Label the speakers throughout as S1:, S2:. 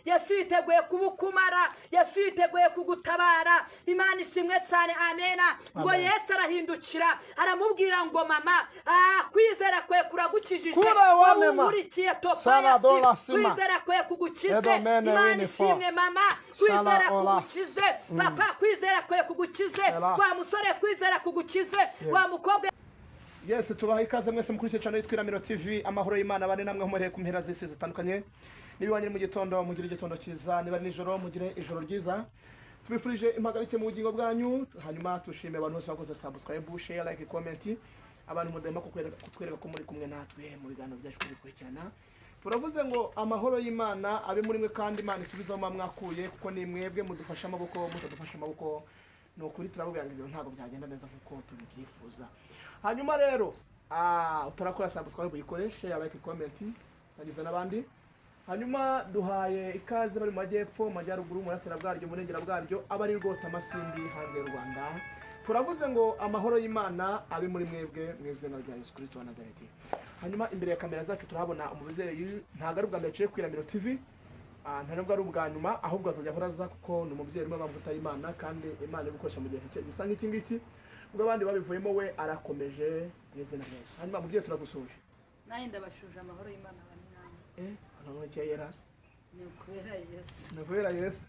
S1: Yesu yiteguye kubukumara. Yesu yiteguye kugutabara. Imana ishimwe cyane, amena. Ngo
S2: Amen.
S1: Yesu arahindukira, aramubwira ngo: "Mama, kwizera kwe kuragukijije."
S2: Kura wanema.
S1: Wowe
S2: Sala dola
S1: topayasi,
S2: sima.
S1: kwizera kwe kugukize.
S2: Edomene
S1: Imana
S2: winifo.
S1: ishimwe. Mama,
S2: Sala
S1: kwizera
S2: olas.
S1: kugukize. Papa, kwizera kwe kugukize.
S2: Elas.
S1: Wa musore, kwizera kugukize. Wa mukobwa.
S2: Yes, tubaha ikaze mwese mukurikiye channel yitwa Iramiro TV. Amahoro y'Imana abane namwe aho muhereye ku mpera z'isi zitandukanye. Niba iwanyu mu gitondo, mugire igitondo cyiza. Niba ari nijoro, mugire ijoro ryiza. Tubifurije impagarike mu bugingo bwanyu. Hanyuma tushime abantu bose bakoze subscribe, share, like, comment, abantu mudahema kutwereka ko muri kumwe natwe mu biganiro byacu, kubikurikirana. Turavuze ngo amahoro y'Imana abe muri mwe, kandi Imana isubize aho muba mwakuye, kuko ni mwebwe mudufashe amaboko. Mutadufashe amaboko, ni ukuri turababwira ngo ibintu ntabwo byagenda neza nk'uko tubibyifuza. Hanyuma rero, utarakora subscribe uyikore, share, like, comment, sangiza n'abandi. Hanyuma duhaye ikaze bari mu majyepfo, mu majyaruguru, mu burasira bwaryo, mu burengera bwaryo, abari rwota amasimbi, hanze y'u Rwanda. Turavuze ngo amahoro y'Imana abe muri mwebwe mu izina rya Yesu Kristo wa Nazareti. Hanyuma imbere ya kamera zacu turahabona umubyeyi. Ntabwo ari ubwa mbere aciye ku Iramiro TV, nta nubwo ari ubwa nyuma, ahubwo azajya ahora aza, kuko ni umubyeyi urimo amavuta y'Imana, kandi Imana iri gukoresha mu gihe gisa nk'iki ngiki. Ubwo abandi babivuyemo, we arakomeje mu izina rya Yesu. Hanyuma mubyeyi, turagusuje.
S3: Nanjye ndabashuje, amahoro y'Imana abane namwe.
S2: Urabona yera.
S3: Ni ukubera Yesu.
S2: Ni ukubera Yesu.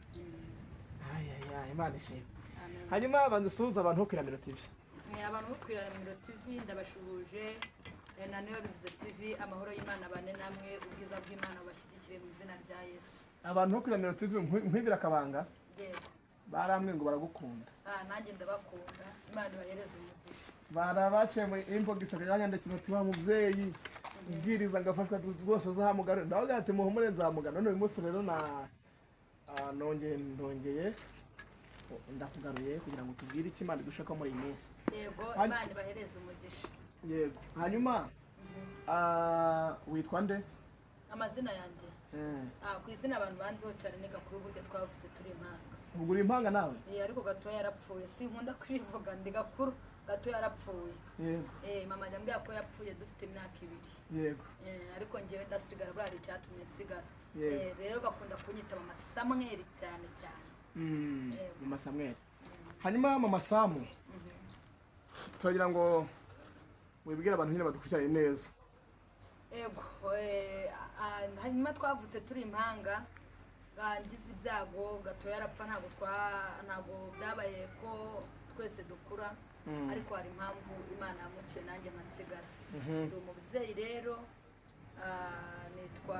S2: Ayaya, Imana ishimwe.
S3: Amen.
S2: Hanyuma banza usuhuze abantu bo ku Iramiro TV.
S3: Ni abantu bo ku Iramiro TV, ndabashuhuje. Na niyo bivuze TV, amahoro y'Imana abane namwe, ubwiza bw'Imana bubashyigikire mu izina rya Yesu.
S2: Abantu bo ku Iramiro TV, nkwibira akabanga?
S3: Yego.
S2: Barambwiye ngo baragukunda.
S3: Nanjye ndabakunda, Imana ibahereze umugisha.
S2: Barabaciye muri inbox, bakanyandikira ati: "Wa mubyeyi ubwiriza ngafashwa rwose, uzahamugara." Ndavuga ati: "Muhumure, nzamugana." None uyu munsi rero na nongeye ndakugaruye kugira ngo tubwire icyo Imana idushaka muri iyi minsi.
S3: Yego, Imana ibahereze umugisha.
S2: Yego. Hanyuma witwa nde?
S3: Amazina yanjye, ku izina abantu banziho cyane ni Gakuru. Burya twavuze turi impanga.
S2: Ubwo uri impanga nawe?
S3: Ariko Gatoya yarapfuye. Sinkunda kurivuga, ndi Gakuru, Gato yarapfuye. Mama ajya ambwira ko yapfuye dufite imyaka 2. Ariko ngewe ndasigara, buriya hari icyatumye nsigara. Rero bakunda kunyita Mama Samweli cyane cyane. Yego.
S2: Mama Samweli. Hanyuma Mama Samu, turagira ngo wibwire abantu nyine badukurikiranye neza.
S3: Yego. Hanyuma twavutse turi impanga. Ngize ibyago, Gato yarapfa. Ntabwo byabaye ko twese dukura, ariko hari impamvu Imana yamuciye nanjye nkasigara. Ndi umubyeyi rero, nitwa,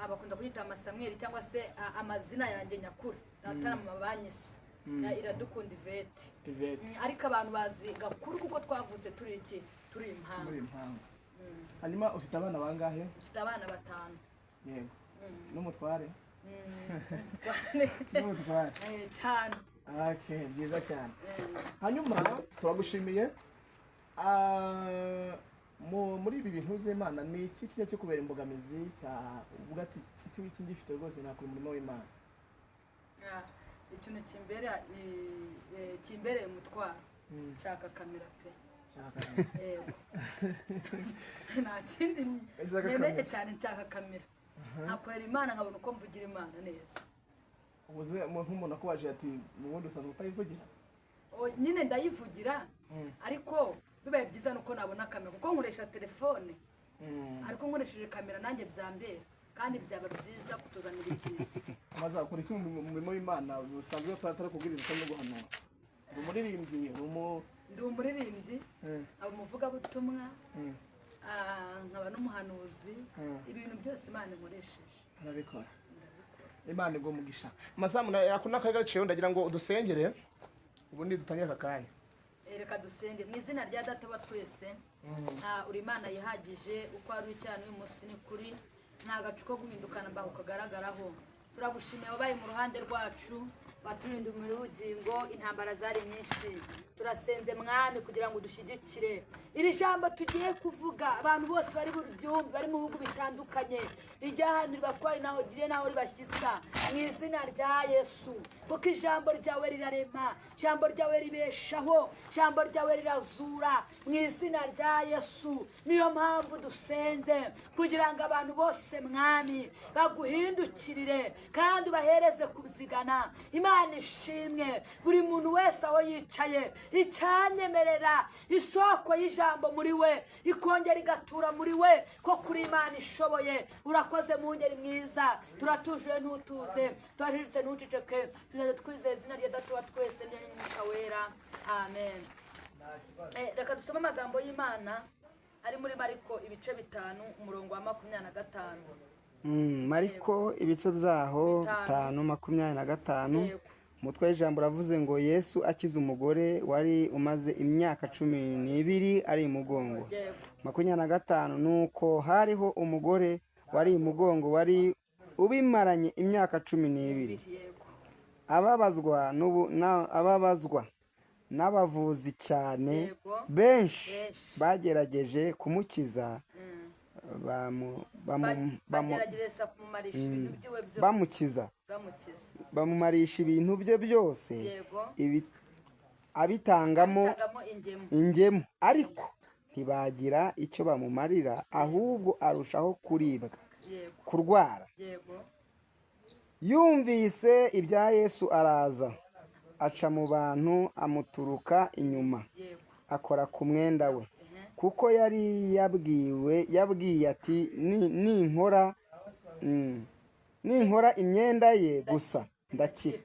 S3: abakunda kunyita Mama Samweli, cyangwa se amazina yanjye nyakuri data na mama banyise, Iradukunda Ivete.
S2: Ivete.
S3: Ariko abantu bazi Gakuru kuko twavutse turi iki? Turi impanga.
S2: Muri impanga. Hanyuma ufite abana bangahe?
S3: Mfite abana batanu.
S2: Yego, n'umutware?
S3: Mm.
S2: N'umutware.
S3: Cyane.
S2: Okay, byiza cyane. Hanyuma turagushimiye. Muri ibi bintu z'Imana, ni iki kijya cyo kubera imbogamizi cya uvuga ati: "Iki ngiki ngifite rwose, nakora umurimo w'Imana"?
S3: Ikintu kimbereye umutwaro, nshaka kamera pe.
S2: Shaka kamera.
S3: Yego, nta kindi
S2: Ushaka
S3: nkeneye
S2: kamera.
S3: cyane. Nshaka kamera, nkakorera Imana, nkabona uko mvugira Imana neza.
S2: Ubuze nk'umuntu akubaje ati: "Ubundi usanzwe utayivugira?"
S3: Nyine ndayivugira, ariko bibaye byiza nuko nabona kamera, kuko nkoresha telefone, ariko nkoresheje kamera nanjye byambera, kandi byaba byiza kutuzanira ibyiza.
S2: Maze ukora iki mu murimo w'Imana busanzwe, atari kubwiriza cyangwa guhanura? Uri umuririmbyi, uri umu
S3: Ndi umuririmbyi, nkaba umuvugabutumwa, nkaba n'umuhanuzi. Ibintu byose Imana inkoresheje
S2: Arabikora.
S3: ndabikora.
S2: Imana igwa umugisha. Masamu ako n'akagaciro, ndagira ngo udusengere, ubundi dutangire aka kanya.
S3: Reka dusenge. Mu izina rya Data wa twese, uri Imana yihagije, uko ari icyaha n'uyu munsi ni kuri nta gacu ko guhindukana mbaho kagaragaraho. Turagushimiye wabaye mu ruhande rwacu, waturinda umuriro w'ubugingo, intambara zari nyinshi. Turasenze Mwami kugira ngo dushyigikire iri jambo tugiye kuvuga. Abantu bose bari buryumve, bari mu bihugu bitandukanye, rijya ahantu ribatware naho rigire naho ribashyitsa mu izina rya Yesu, kuko ijambo ryawe rirarema, ijambo ryawe ribeshaho, ijambo ryawe rirazura mu izina rya Yesu. Niyo mpamvu dusenze kugira ngo abantu bose, Mwami, baguhindukirire kandi ubahereze kubyigana. Imana ishimwe. Buri muntu wese aho yicaye, icyanyemerera isoko y'ijambo muri we ikongera igatura muri we, ko kuri Imana ishoboye. Urakoze Mungeri mwiza. Turatuje ntutuze, turajijitse ntuceceke. Tuzajya twizeye izina rya Data wa twese n'Umwuka Wera, amen. Reka dusome amagambo y'Imana ari muri Mariko ibice 5, umurongo wa 25.
S4: Mariko ibice byaho
S3: 5.
S4: 5, 25.
S3: Yego.
S4: Umutwe w'ijambo uravuze ngo: "Yesu akiza umugore wari umaze imyaka 12 ari imugongo." 25: "Nuko hariho umugore wari imugongo, wari ubimaranye imyaka 12, ababazwa n'abavuzi cyane benshi,
S3: Benshi.
S4: bagerageje kumukiza,
S3: Bagerageza kumumarisha ibintu byiwe byose.
S4: Bamukiza.
S3: Bamukiza.
S4: Bamumarisha ibintu bye byose, abitangamo
S3: Abitangamo ingemu.
S4: ingemu, ariko ntibagira icyo bamumarira, ahubwo arushaho kuribwa, kurwara. Yumvise ibya Yesu, araza aca mu bantu, amuturuka inyuma, akora ku mwenda we, kuko yari yabwiwe yabwiye ati: "Ninkora imyenda ye gusa ndakira."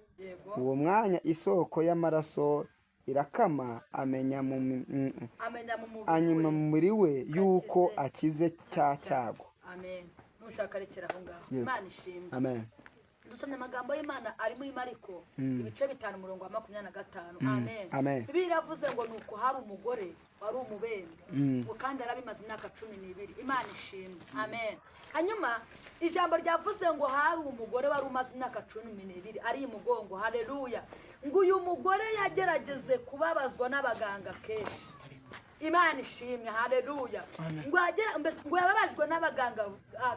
S4: Uwo mwanya isoko y'amaraso irakama, amenya mu mi- mm,
S3: Amenya mu mubiri
S4: anyuma
S3: we.
S4: mu mubiri we yuko akize cya cyago."
S3: Amen. Nushaka rekera aho ngaho.
S4: Yego.
S3: Imana ishimwe.
S4: Amen.
S3: Dusomye amagambo y'Imana ari muri Mariko ibice 5, umurongo wa 25, amen.
S4: Amen.
S3: Bibiliya iravuze ngo: "Nuko hari umugore wari umubembe, ngo kandi yarabimaze imyaka 12." Imana ishimwe, amen. Hanyuma ijambo ryavuze ngo hari umugore wari umaze imyaka 12 ari imugongo. Haleluya. Ngo uyu mugore yagerageze kubabazwa n'abaganga kenshi. Imana ishimwe, haleluya. Ngo mbese ngo yababajwe n'abaganga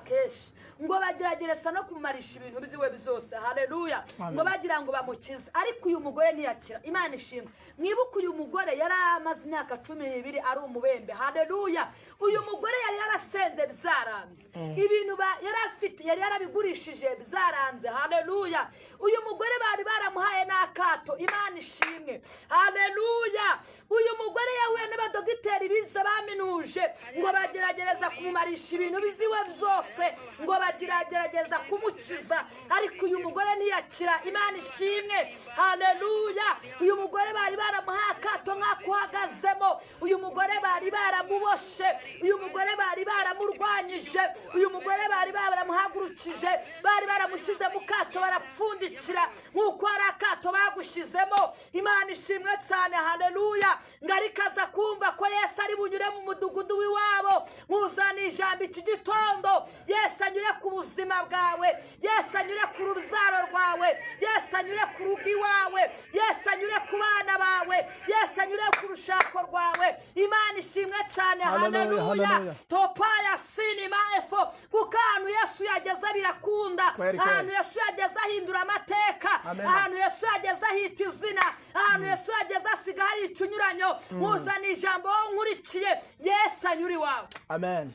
S3: kenshi, ngo bageragereza no kumumarisha ibintu byiwe byose, haleluya, ngo bagira ngo bamukize, ariko uyu mugore ntiyakira. Imana ishimwe. Mwibuke, uyu mugore yari amaze imyaka 12 ari umubembe, haleluya. Uyu mugore yari yarasenze byaranze, ibintu yari afite yari yarabigurishije byaranze, haleluya. Uyu mugore bari baramuhaye n'akato. Imana ishimwe, haleluya. Uyu mugore yahuye n'abadogiteri bize baminuje, ngo bageragereza kumumarisha ibintu biziwe byose, ngo bageragereza kumukiza, ariko uyu mugore ntiyakira. Imana ishimwe, haleluya. Uyu mugore bari baramuhaye akato nk'ako uhagazemo. Uyu mugore bari baramuboshe. Uyu mugore bari baramurwanyije. Uyu mugore bari baramuhagurukije, bari baramushyize mu kato, barapfundikira nk'uko hari akato bagushizemo. Imana ishimwe cyane, haleluya. Ngo ariko aza kumva ko Yesu ari bunyure mu mudugudu w'iwabo. Nkuzana ijambo iki gitondo: Yesu anyure ku buzima bwawe, Yesu anyure ku rubyaro rwawe, Yesu anyure ku rugo iwawe, Yesu anyure ku bana bawe, Yesu anyure ku rushako rwawe. Imana ishimwe cyane.
S2: Haleluya,
S3: haleluya.
S2: Haleluya.
S3: Topaya sinima efo, kuko ahantu Yesu yageze birakunda.
S2: Kweri, kweri.
S3: Ahantu Yesu yageze ahindura amateka.
S2: Amen.
S3: Ahantu Yesu yageze ahita izina. Ahantu Yesu yageze asiga hari ikinyuranyo. Nkuzana ijambo wowe nkurikiye: Yesu anyura iwawe.
S2: Amen.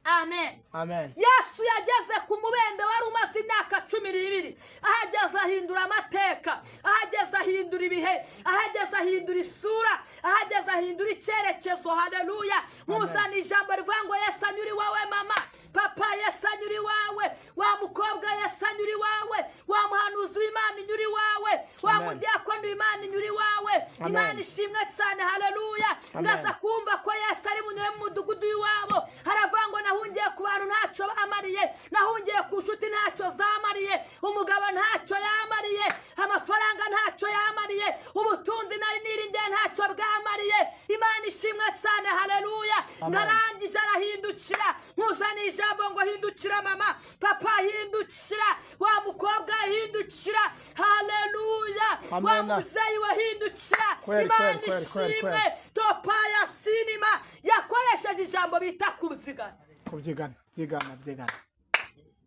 S3: Amen.
S2: Amen.
S3: Yesu yageze ku mubembe wari umaze imyaka 12. Ahageze ahindura amateka, ahageze ahindura ibihe, ahageze ahindura isura, ahageze ahindura icyerekezo. Haleluya. Nkuzana ijambo rivuga ngo Yesu anyura iwawe, mama, papa. Yesu anyura iwawe, wa mukobwa. Yesu anyura iwawe, wa muhanuzi w'Imana. Inyura iwawe, wa
S2: Amen.
S3: mudiyakoni w'Imana. Inyura iwawe.
S2: Amen.
S3: Imana ishimwe cyane, haleluya.
S2: Amen.
S3: Ngaza kumva ko Yesu ari bunyure mu mudugudu w'iwabo, haravuga ngo: "Nahungiye ku bantu, ntacyo bamariye. Nahungiye ku nshuti, ntacyo zamariye. Umugabo ntacyo yamariye, amafaranga ntacyo yamariye, ubutunzi nari niringiye ntacyo bwamariye." Imana ishimwe cyane, haleluya.
S2: Amen.
S3: Ngarangije arahindukira. Nkuzaniye ijambo ngo hindukira, mama, papa, hindukira, wa mukobwa, hindukira. Haleluya.
S1: Wa
S2: Amen.
S1: mubyeyi wahindukira.
S2: Kweli,
S1: Imana
S2: kweli, kweli, kweli,
S1: ishimwe.
S2: kweli.
S1: Topaya sinima yakoresheje ijambo bita kubyigana.
S2: Kubyigana, byigana, byigana.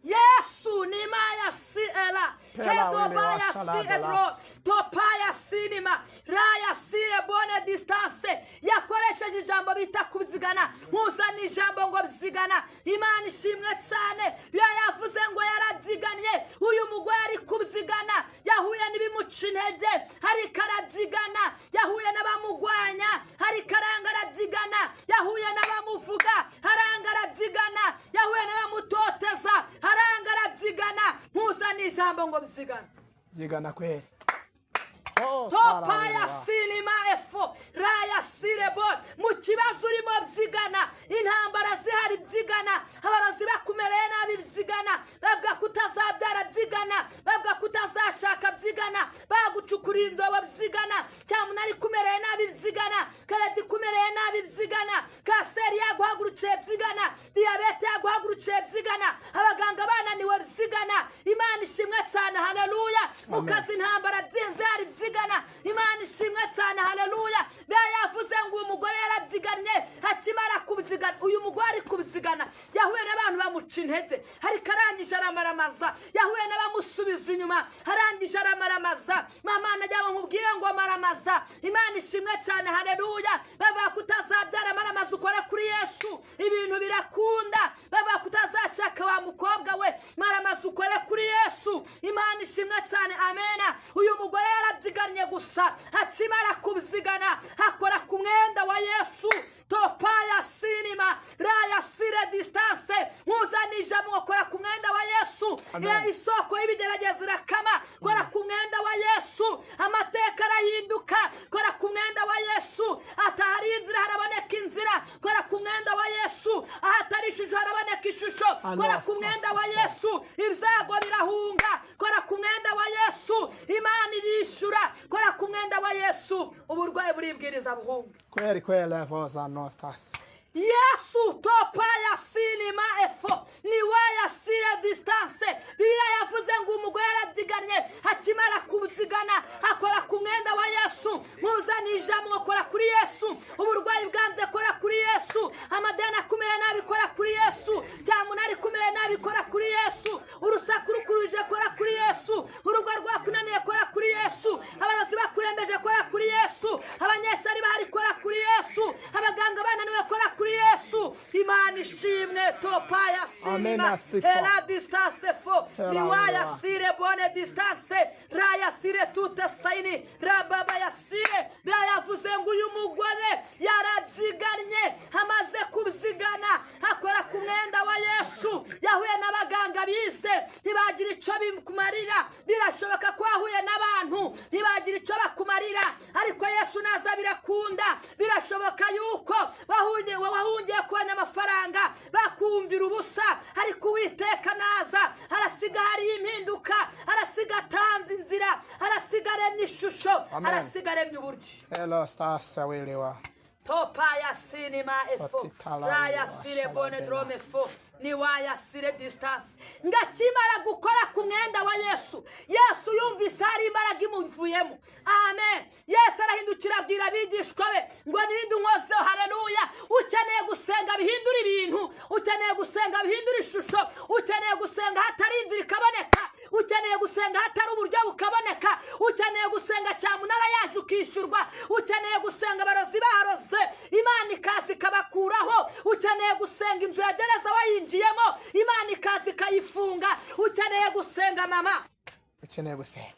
S1: Yesu nimaya si ela
S2: Pela
S1: hedobaya
S2: wele
S1: si
S2: wa
S1: edro
S2: shalada.
S1: topaya sinima raya sire bone distance. Yakoresheje ijambo bita kubyigana. Nkuzana ijambo ngo byigana. Imana ishimwe cyane. Biba yavuze ngo yarabyiganye. Uyu mugore ari kubyigana, yahuye n'ibimuca intege ariko arabyigana, yahuye n'abamugwanya ariko aranga arabyigana, yahuye n'abamuvuga aranga arabyigana, yahuye n'abamutoteza aranga arabyigana. Nkuzana ijambo ngo byigana.
S2: Byigana kweli. Oh,
S1: Topaya
S2: Sara,
S1: silima efo raya sirebo. Mu kibazo urimo byigana, intambara zihari byigana, abarozi bakumereye nabi byigana, bavuga ko utazabyara byigana, bavuga ko utazashaka byigana, bagucukuriye inzobo byigana, cyamunara ikumereye nabi byigana, karadi ikumereye nabi byigana, kanseri yaguhagurukiye byigana, diyabete yaguhagurukiye byigana, abaganga bananiwe byigana. Imana ishimwe cyane, haleluya. Mu kazi intambara byinzari byigana. Imana ishimwe cyane, haleluya. Biba yavuze ngo uyu mugore yarabyiganye. Akimara kubyigana, uyu mugore ari kubyigana, yahuye n'abantu bamuca intege ariko arangije aramaramaza. Yahuye n'abamusubiza inyuma, arangije aramaramaza. Mama, nagira ngo nkubwire ngo maramaza. Imana ishimwe cyane, haleluya. Bavuga ko utazabyara, maramaza ukore kuri Yesu, ibintu birakunda. Bavuga ko utazashaka, wa mukobwa we, maramaza ukore kuri Yesu. Imana ishimwe cyane, amena. Uyu mugore yarabyiganye gusa, akimara kubyigana akora ku mwenda wa Yesu. Topaya sinima raya sire distance. Nkuzanije mwokora ku mwenda wa Yesu.
S2: Amen.
S1: Ya isoko y'ibigeragezo irakama. Kora ku mwenda wa Yesu, amateka arahinduka. Kora ku mwenda wa Yesu, atahari inzira haraboneka inzira. Kora ku mwenda wa Yesu, ahatari ishusho haraboneka ishusho. Kora ku mwenda wa Yesu, ibyago birahunga. Kora ku mwenda wa Yesu, Imana irishura. Kora ku mwenda wa Yesu, uburwayi buribwiriza buhunga.
S2: Kweli kweli voza nostas.
S1: Yesu topaya silima efo niwaya sire distance. Bibiliya yavuze ngo umugore yarabyiganye. Akimara kubyigana akora ku mwenda wa Yesu. Nkuzanije mwokora kuri Yesu. Uburwayi bwanze, kora kuri Yesu. Amadeni akumira nabi, kora kuri Yesu. Cyamunara ikumira nabi, kora kuri Yesu. Urusaku rukuruje, kora kuri Yesu. Urugo rwakunaniye, kora kuri Yesu. Abarozi bakurembeje, kora kuri Yesu. Abanyeshuri bahari, kora kuri Yesu. Abaganga bananiwe, kora kuri Yesu. Imana ishimwe. Topaya sinima
S2: Amen, asifa.
S1: era distance fo
S2: Sera
S1: niwaya
S2: wewa.
S1: sire bone distance raya sire tute saini rababa yasire. Yavuze ngo uyu mugore yarabyiganye. Amaze kubyigana akora ku mwenda wa Yesu. Yahuye n'abaganga bize ntibagira icyo bikumarira. Birashoboka ko wahuye n'abantu ntibagira icyo bakumarira, ariko Yesu naza birakunda. Birashoboka yuko wahungiye kubona amafaranga bakumvira ubusa, ariko Uwiteka naza arasiga hariyo impinduka, arasiga atanze inzira, arasiga aremye ishusho,
S2: Amen.
S1: arasiga aremye uburyo.
S2: Hello stars welewa.
S1: Topaya sinima efo
S2: Patikala
S1: raya
S2: wa
S1: sire bone
S2: shalabela.
S1: drome fo niwaya sire distance. Ngakimara gukora ku mwenda wa Yesu, Yesu yumvise hari imbaraga imuvuyemo. Amen. Yesu arahindukira abwira abigishwa be ngo ninde unkozeho? Haleluya. Ukeneye gusenga bihindura ibintu, ukeneye gusenga bihindura ishusho, ukeneye gusenga hatari inzira ikaboneka, ukeneye gusenga hatari uburyo bukaboneka, ukeneye gusenga cyamunara yaje ukishyurwa, ukeneye gusenga abarozi baharoze Imana ikaza ikabakuraho, ukeneye gusenga inzu ya gereza wayinjiyemo Imana ikaza ikayifunga, ukeneye gusenga mama.
S2: Ukeneye gusenga.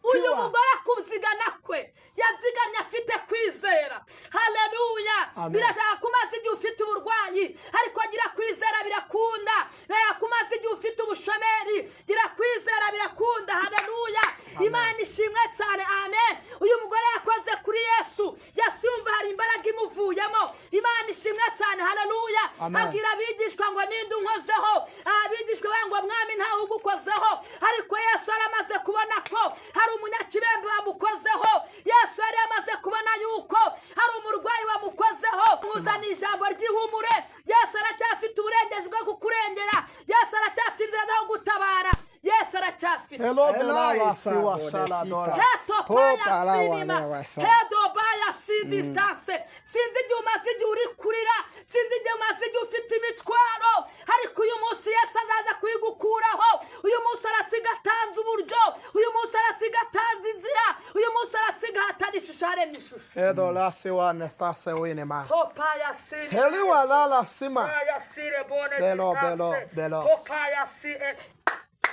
S1: Uyu
S2: Pure.
S1: mugore akubyigana kwe yabyiganye afite kwizera. Haleluya.
S2: Amen.
S1: Birashaka kumaza igihe ufite uburwayi, ariko gira kwizera birakunda. Birashaka kumaza igihe ufite ubushomeri, gira kwizera birakunda. Haleluya. Imana ishimwe cyane, amen. Uyu mugore yakoze kuri Yesu, Yesu yumva hari imbaraga imuvuyemo. Imana ishimwe cyane, haleluya.
S2: Amen.
S1: Abwira abigishwa ngo ninde unkozeho? Abigishwa banga ngo mwami ntawe ugukozeho, ariko Yesu yari amaze kubona ko hari umunyakibembe wamukozeho. Yesu yari amaze kubona yuko hari umurwayi wamukozeho. Muzana ijambo ry'ihumure. Yesu aracyafite uburenganzira bwo kukurengera. Yesu aracyafite inzira zo kugutabara. Yesu aracyafite iracyafite.
S2: Hello,
S4: Hello,
S2: Belala,
S4: Isa,
S2: Siwa,
S4: Bodesita.
S2: Shala, Dora.
S1: Heto
S4: Popa
S1: paya
S4: la
S1: sinima,
S4: wale wasa.
S1: hedo baya si distance. Sinzi igihe umaze igihe uri kurira, sinzi igihe umaze igihe ufite imitwaro, ariko uyu munsi Yesu azaza kuyigukuraho. Uyu munsi arasiga atanze uburyo, uyu munsi arasiga atanze inzira, uyu munsi arasiga ahatari ishusho haremye ishusho.
S2: Edo, la, Siwa, Nesta, Sewinema.
S1: Topa ya sinima.
S2: Heliwa, Lala, Sima.
S1: Paya sire bone
S2: Belo,
S1: distance.
S2: belo, belo.
S1: Topa ya si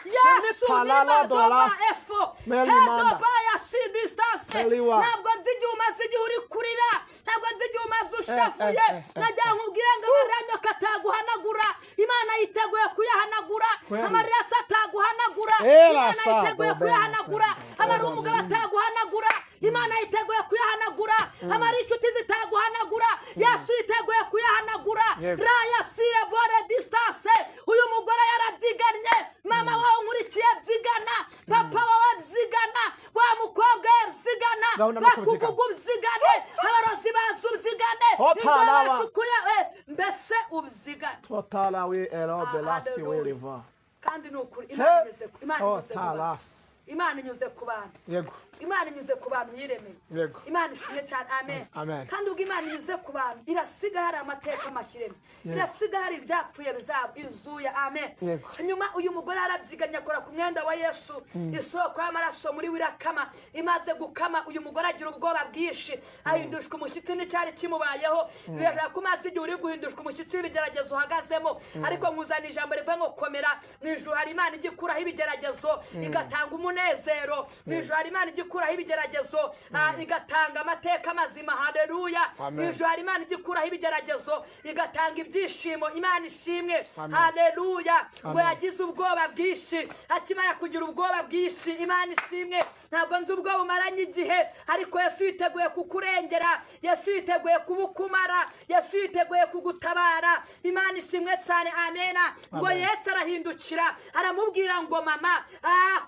S1: Yesu
S2: Palala
S1: nima doba
S2: dolas.
S1: efo.
S2: Meli
S1: Hedo
S2: manda.
S1: baya si distance.
S2: Heliwa.
S1: Ntabwo nzi igihe umaze igihe uri kurira, ntabwo nzi igihe umaze ushavuye.
S2: Eh.
S1: Nagira ngo nkubwire ngo amarira nyoka ataguhanagura, Imana yiteguye kuyahanagura.
S2: Kweli.
S1: Amarira se ataguhanagura,
S4: Ela
S1: Imana
S4: sa,
S1: yiteguye
S4: dobe,
S1: kuyahanagura. Amarira umugabo ataguhanagura, Imana yiteguye kuyahanagura. Amarira inshuti zitaguhanagura, Yesu yiteguye kuyahanagura.
S2: Yego.
S1: Raya sire bore distance. Uyu mugore yarabyigannye, mama wawe nkurikiye byigana, papa wawe byigana, wa mukobwa we byigana,
S2: Gahunda no kubyigana.
S1: bakuvuga ubyigane, abarozi bazi ubyigane,
S2: Hoppa,
S1: inzobe
S2: lava.
S1: bacukuye, mbese ubyigane.
S2: Totala, we, Elo,
S1: Ah,
S2: Bela, Siwe,
S1: hallelujah.
S2: Riva.
S1: Kandi ni ukuri, Imana inyuze ku- Imana inyuze ku bantu.
S2: Totala.
S1: Imana inyuze ku bantu.
S2: Yego.
S1: Imana inyuze ku bantu yiremeye.
S2: Yego.
S1: Imana ishimwe cyane, amen.
S2: Amen.
S1: Kandi ubwo Imana inyuze ku bantu, irasiga hari amateka mashyireme, irasiga hari ibyapfuye bizaba izuya, amen.
S2: Yego.
S1: Nyuma uyu mugore arabyiganye, akora ku mwenda wa Yesu, isoko y'amaraso muri we irakama. Imaze gukama, uyu mugore agira ubwoba bwinshi, ahindushwa umushyitsi n'icyari kimubayeho. Birashobora ko umaze igihe uri guhindushwa umushyitsi w'ibigeragezo uhagazemo, ariko nkuzana ijambo rivuga ngo komera. Mu ijuru hari Imana ijya ikuraho ibigeragezo igatanga umunezero. Mu ijuru hari Imana ijya ikuraho ibigeragezo, igatanga amateka mazima, haleluya. Mu
S2: Amen.
S1: ijuru hari Imana ijya ikuraho ibigeragezo igatanga ibyishimo. Imana ishimwe.
S2: Amen.
S1: Haleluya. Ngo
S2: Amen.
S1: yagize ubwoba bwinshi. Akimara kugira ubwoba bwinshi, Imana ishimwe, ntabwo nzi ubwoba umaranye igihe, ariko Yesu yiteguye kukurengera, Yesu yiteguye kubukumara, Yesu yiteguye kugutabara. Imana ishimwe cyane, amena. Ngo
S2: Amen.
S1: Yesu arahindukira aramubwira ngo mama,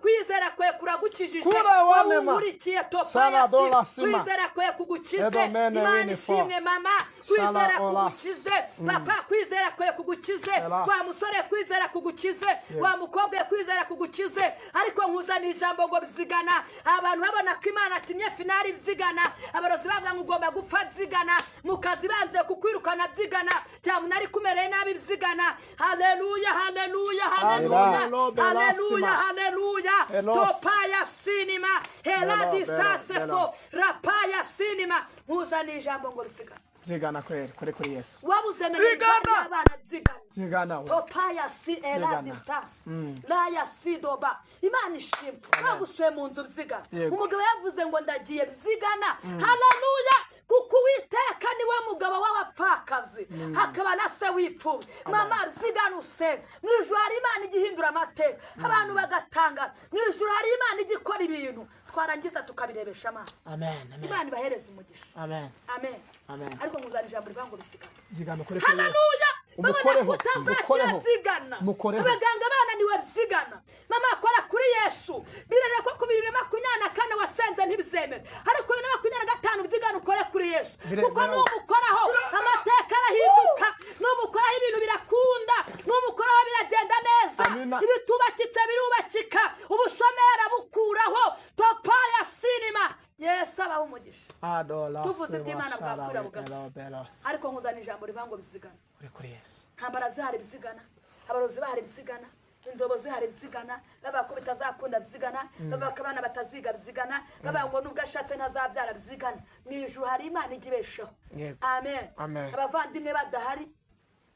S1: kwizera kwe kuragukijije.
S2: Kura wanema.
S1: Wowe unkurikiye,
S2: Sala dola
S1: topayasi,
S2: sima.
S1: kwizera kwe kugukize.
S2: Edo mene
S1: Imana
S2: wini fo.
S1: ishimwe. Mama,
S2: Sala
S1: kwizera
S2: olas.
S1: kugukize. Papa, kwizera kwe kugukize.
S2: Elas.
S1: Wa musore, kwizera kugukize. Wa mukobwa, kwizera kugukize. Ariko nkuzaniye ijambo ngo byigana. Abantu babona ko Imana akinye finali, byigana. Abarozi bavuga ngo ugomba gupfa, byigana. Mu kazi banze kukwirukana, byigana. Cyangwa ari kumereye nabi, byigana. Haleluya, haleluya, haleluya.
S2: Elo, bela,
S1: Haleluya,
S2: sima.
S1: haleluya.
S2: Elos.
S1: Topaya sinima hela
S2: Belo,
S1: distance
S2: belo,
S1: fo rapaya sinima. Nkuzaniye ijambo ngo byigana.
S2: Byigana kweli, kure kuri Yesu.
S1: Wabuze
S2: Byigana!
S1: minerivare y'abana, byigana.
S2: Byigana we.
S1: Topaya si era
S2: Byigana.
S1: distance raya si doba. Imana ishimwe. Bagusuye mu nzu, byigana.
S2: Yego.
S1: Umugabo yavuze ngo ndagiye, byigana, haleluya. Kuko Uwiteka niwe mugabo w'abapfakazi, hakaba na se w'ipfubyi. Mama, byigana, usenge. Mu ijuru hari Imana ijya ihindura amateka, abantu bagatanga. Mu ijuru hari Imana ijya ikora ibintu twarangiza tukabirebesha amaso.
S2: Amen. Amen.
S1: Imana ibahereze umugisha.
S2: Amen.
S1: Amen.
S2: Amen.
S1: Ariko nkuzana ijambo rivuga ngo bisigane.
S2: Byigana, kure kuri Yesu.
S1: Haleluya. Babona
S2: Umukoreho,
S1: ko utazakira,
S2: umukoreho.
S1: byigana.
S2: Mukoreho.
S1: Abaganga bananiwe, byigana. Mama, kora kuri Yesu. Birareba ko ku 2024 wasenze ntibizemere, ariko 2025 byigana, ukore kuri Yesu. Kuko numukoraho amateka arahinduka, numukoraho ibintu birakunda, numukoraho biragenda neza.
S2: Amina.
S1: Ibitubakitse birubakika, ubushomeri abukuraho. Topaya sinima. Yesu abaho umugisha.
S2: Adola,
S1: Tuvuze
S2: Siwa,
S1: iby'Imana
S2: Shala,
S1: bwakwira
S2: we,
S1: bugacya.
S2: Elo, Belos.
S1: Ariko nkuzana ijambo rivuga ngo bizigana.
S2: Kure kuri Yesu.
S1: Ntambara zihari, bizigana. Abarozi bahari, bizigana. Inzobo zihari, bizigana. Bavuga ko bitazakunda, bizigana. Bavuga ko abana bataziga, bizigana. Bavuga ngo nubwo ashatse ntazabyara, bizigana. Mu ijuru hari Imana ijya ibeshaho.
S2: Yego.
S1: Amen.
S2: Amen.
S1: Abavandimwe badahari,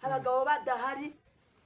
S1: abagabo badahari,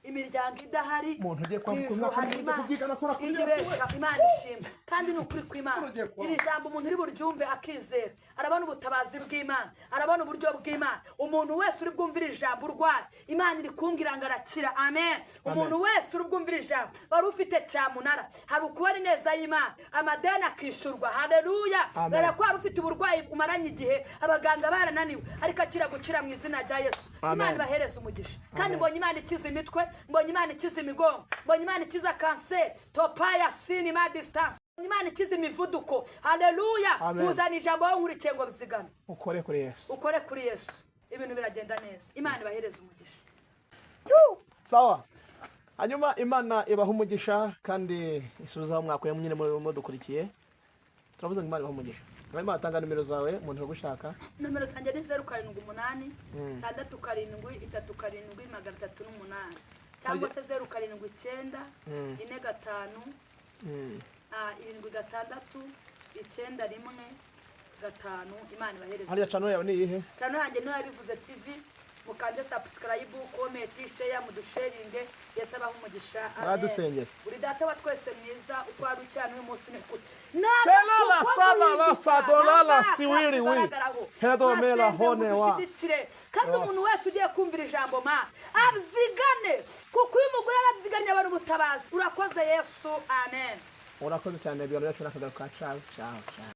S1: imiryango idahari,
S2: Umuntu ugiye kwambuka
S1: mu ijuru
S2: umwaka
S1: hari
S2: ugiye
S1: Imana
S2: kubyigana, akora kuri
S1: ijya
S2: Yesu we.
S1: ibeshaho. Imana ishimwe. Kandi ni ukuri kw'Imana,
S2: Ugiye kwambuka.
S1: iri jambo umuntu uri buryumve akizera arabona ubutabazi bw'Imana, arabona uburyo bw'Imana. Umuntu wese uri bwumvire ijambo urwaye, Imana iri kumbwira ngo arakira, amen. Umuntu wese uri bwumvire ijambo wari ufite cyamunara, hari ukubona ineza y'Imana, amadeni akishyurwa, haleluya.
S2: Amen.
S1: Dore ko wari ufite uburwayi umaranye igihe, abaganga barananiwe, ariko akira gukira mu izina rya Yesu.
S2: Amen.
S1: Imana ibahereze umugisha. Kandi mbonye Imana ikiza imitwe, mbonye Imana ikiza imigongo, mbonye Imana ikiza kanseri, topaya sinima distance, mbonye Imana ikiza imivuduko, haleluya.
S2: Amen.
S1: Uzana ijambo wowe nkurikiye ngo bizigane.
S2: Ukore kuri Yesu.
S1: Ukore kuri Yesu, ibintu biragenda neza. Imana ibahereze umugisha.
S2: Sawa. Hanyuma Imana ibaha umugisha kandi isubize aho mwakuye nyine mudukurikiye. Turavuze ngo Imana ibahe umugisha. Hanyuma watanga nimero zawe umuntu ugushaka.
S3: Nomero zanjye ni 078 67 37308, cyangwa se 079 45 76 915. Imana ibahereze.
S2: Hariya channel yawe ni iyihe?
S3: Channel yanjye niyo Yabivuze TV. Mukande subscribe, comment, share, mudusharinge. Yesu abahe umugisha. Amen.
S2: Mwadusengera.
S3: Uri data wa twese mwiza, uko wari ucyana uyu munsi ni kure.
S2: Tela la sala la sadola la siwiri wi. Hedo mela hone wa.
S3: Dushyigikire kandi umuntu wese ugiye kumvira ijambo ma abyigane, kuko uyu mugore arabyiganye abantu ubutabazi. Urakoze Yesu, amen.
S2: Urakoze cyane. Ibiganiro byacu n'akagaruka. Ciao ciao ciao.